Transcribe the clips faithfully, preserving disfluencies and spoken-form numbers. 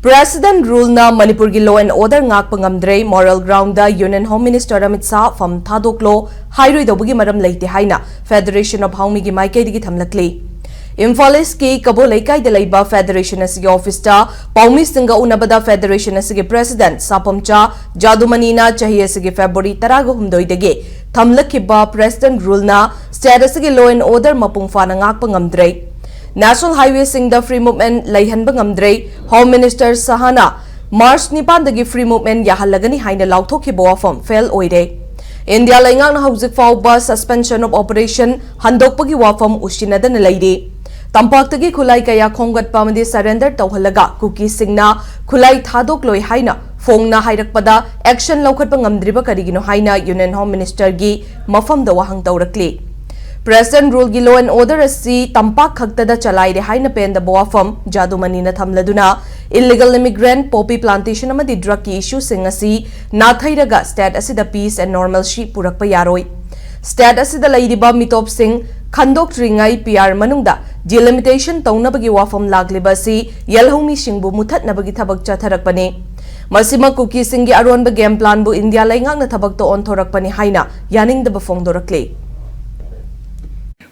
President Ruleꯅ ꯃꯅꯤꯄꯨꯔꯒꯤ law and order ꯉꯥꯛꯄ ꯉꯝꯗ꯭ꯔꯦ, moral groundꯗ Union Home Minister Amit Shah ꯐꯝ ꯊꯥꯗꯣꯛꯂꯣ ꯍꯥꯏꯔꯣꯏꯗꯧꯕꯒꯤ ꯃꯔꯝ ꯂꯩꯇꯦ ꯍꯥꯏꯅ Federation of ꯍꯥꯎꯃꯤꯒꯤ ꯃꯥꯏꯀꯩꯗꯒꯤ ꯊꯝꯂꯛꯂꯤ꯫ ꯏꯝꯐꯥꯜ ꯏꯁꯀꯤ ꯀꯕꯣ ꯂꯩꯀꯥꯏꯗ ꯂꯩꯕ Federation ꯑꯁꯤꯒꯤ officeꯇ ꯄꯥꯎꯃꯤꯁꯤꯡꯒ ꯎꯅꯕꯗ Federation ꯑꯁꯤꯒꯤ President ꯁꯥꯄꯝꯆꯥ ꯖꯥꯗꯨꯃꯅꯤꯅ ꯆꯍꯤ ꯑꯁꯤꯒꯤ February ꯇꯔꯥꯒ ꯍꯨꯝꯗꯣꯏꯗꯒꯤ ꯊꯝꯂꯛꯈꯤꯕ President Ruleꯅ state ꯑꯁꯤꯒꯤ law and order ꯃꯄꯨꯡ ꯐꯥꯅ ꯉꯥꯛꯄ ꯉꯝꯗ꯭ꯔꯦ꯫ National highwayꯁꯤꯡꯗ free movement ꯂꯩꯍꯟꯕ ꯉꯝꯗ꯭ꯔꯦ꯫ Home Minister ꯁꯍꯥꯅ March ꯅꯤꯄꯥꯟꯗꯒꯤ free movement ꯌꯥꯍꯜꯂꯒꯅꯤ ꯍꯥꯏꯅ ꯂꯥꯎꯊꯣꯛꯈꯤꯕ ꯋꯥꯐꯝ fail ꯑꯣꯏꯔꯦ꯫ ꯏꯟꯗꯤꯌꯥ ꯂꯩꯉꯥꯛꯅ ꯍꯧꯖꯤꯛ ꯐꯥꯎꯕ suspension of operation ꯍꯟꯗꯣꯛꯄꯒꯤ ꯋꯥꯐꯝ ꯎꯁꯤꯟꯅꯗꯅ ꯂꯩꯔꯤ꯫ ꯇꯝꯄꯥꯛꯇꯒꯤ ꯈꯨꯠꯂꯥꯏ ꯀꯌꯥ ꯈꯣꯝꯒꯠꯄ ꯑꯃꯗꯤ surrender ꯇꯧꯍꯜꯂꯒ ꯀꯨꯀꯤꯁꯤꯡꯅ ꯈꯨꯠꯂꯥꯏ ꯊꯥꯗꯣꯛꯂꯣꯏ ꯍꯥꯏꯅ ꯐꯣꯡꯅ ꯍꯥꯏꯔꯛꯄꯗ action ꯂꯧꯈꯠꯄ ꯉꯝꯗ꯭ꯔꯤꯕ ꯀꯔꯤꯒꯤꯅꯣ ꯍꯥꯏꯅ Union Home Ministerꯒꯤ ꯃꯐꯝꯗ ꯋꯥꯍꯪ ꯇꯧꯔꯛꯂꯤ꯫ President Ruleꯒꯤ law and order ꯑꯁꯤ ꯇꯝꯄꯥꯛ ꯈꯛꯇꯗ ꯆꯂꯥꯏꯔꯦ ꯍꯥꯏꯅ ꯄꯦꯟꯗꯕ ꯋꯥꯐꯝ ꯖꯥꯗꯨꯃꯅꯤꯅ ꯊꯝꯂꯗꯨꯅ, illegal immigrant, poppy plantation ꯑꯃꯗꯤ drugꯀꯤ issueꯁꯤꯡ ꯑꯁꯤ ꯅꯥꯊꯩꯔꯒ state ꯑꯁꯤꯗ peace and normalcy ꯄꯨꯔꯛꯄ ꯌꯥꯔꯣꯏ꯫ State ꯑꯁꯤꯗ ꯂꯩꯔꯤꯕ ꯃꯤꯇꯣꯞꯁꯤꯡ ꯈꯟꯗꯣꯛꯇ꯭ꯔꯤꯉꯩ P R ꯃꯅꯨꯡꯗ delimitation ꯇꯧꯅꯕꯒꯤ ꯋꯥꯐꯝ ꯂꯥꯛꯂꯤꯕ ꯑꯁꯤ ꯌꯦꯜꯍꯧꯃꯤꯁꯤꯡꯕꯨ ꯃꯨꯊꯠꯅꯕꯒꯤ ꯊꯕꯛ ꯆꯠꯊꯔꯛꯄꯅꯤ꯫ ꯃꯁꯤꯃꯛ ꯀꯨꯀꯤꯁꯤꯡꯒꯤ ꯑꯔꯣꯟꯕ game planꯕꯨ ꯏꯟꯗꯤꯌꯥ ꯂꯩꯉꯥꯛꯅ ꯊꯕꯛꯇ ꯑꯣꯟꯊꯣꯔꯛꯄꯅꯤ ꯍꯥꯏꯅ ꯌꯥꯅꯤꯡꯗꯕ ꯐꯣꯡꯗꯣꯔꯛꯂꯤ꯫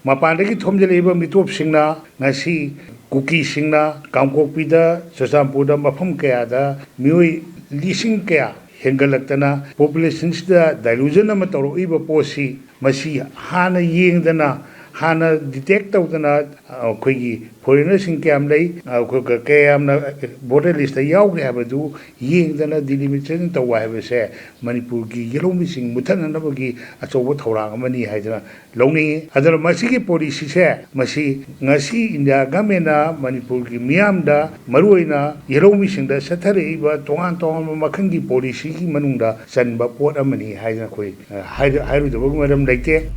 ꯃꯄꯥꯟꯗꯒꯤ ꯊꯣꯝꯖꯤꯜꯂꯛꯏꯕ ꯃꯤꯇꯣꯞꯁꯤꯡꯅ ꯉꯁꯤ ꯀꯨꯀꯤꯁꯤꯡꯅ ꯀꯥꯡꯄꯣꯛꯄꯤꯗ, ꯆꯨꯔꯆꯥꯟꯄꯨꯔꯗ ꯃꯐꯝ ꯀꯌꯥꯗ ꯃꯤꯑꯣꯏ ꯂꯤꯁꯤꯡ ꯀꯌꯥ ꯍꯦꯟꯒꯠꯂꯛꯇꯅ populationꯁꯤꯗ dilution ꯑꯃ ꯇꯧꯔꯛꯏꯕ ꯄꯣꯠꯁꯤ, ꯃꯁꯤ ꯍꯥꯟꯅ ꯌꯦꯡꯗꯅ, ꯍꯥꯟꯅ detect ꯇꯧꯗꯅ, ꯑꯩꯈꯣꯏꯒꯤ foreignerꯁꯤꯡ ꯀꯌꯥꯝ ꯂꯩ, ꯑꯩꯈꯣꯏ ꯀ-, ꯀꯌꯥꯝꯅ voter listꯇ ꯌꯥꯎꯒꯦ ꯍꯥꯏꯕꯗꯨ ꯌꯦꯡꯗꯅ delimitation ꯇꯧꯕ ꯍꯥꯏꯕꯁꯦ ꯃꯅꯤꯄꯨꯔꯒꯤ ꯌꯦꯜꯍꯧꯃꯤꯁꯤꯡ ꯃꯨꯠꯊꯠꯅꯅꯕꯒꯤ ꯑꯆꯧꯕ ꯊꯧꯔꯥꯡ ꯑꯃꯅꯤ ꯍꯥꯏꯗꯅ ꯂꯧꯅꯤꯡꯏ꯫ ꯑꯗꯨꯅ ꯃꯁꯤꯒꯤ policyꯁꯦ, ꯃꯁꯤ ꯉꯁꯤ ꯏꯟꯗꯤꯌꯥ governmentꯅ ꯃꯅꯤꯄꯨꯔꯒꯤ ꯃꯤꯌꯥꯝꯗ, ꯃꯔꯨꯑꯣꯏꯅ ꯌꯦꯜꯍꯧꯃꯤꯁꯤꯡꯗ ꯆꯠꯊꯔꯛꯏꯕ ꯇꯣꯉꯥꯟ ꯇꯣꯉꯥꯟꯕ ꯃꯈꯜꯒꯤ policyꯒꯤ ꯃꯅꯨꯡꯗ ꯆꯟꯕ ꯄꯣꯠ ꯑꯃꯅꯤ ꯍꯥꯏꯗꯅ ꯑꯩꯈꯣꯏ, ꯑ, ꯍꯥꯏꯔ-, ꯍꯥꯏꯔꯨꯗꯕꯒꯤ ꯃꯔꯝ ꯂꯩꯇꯦ꯫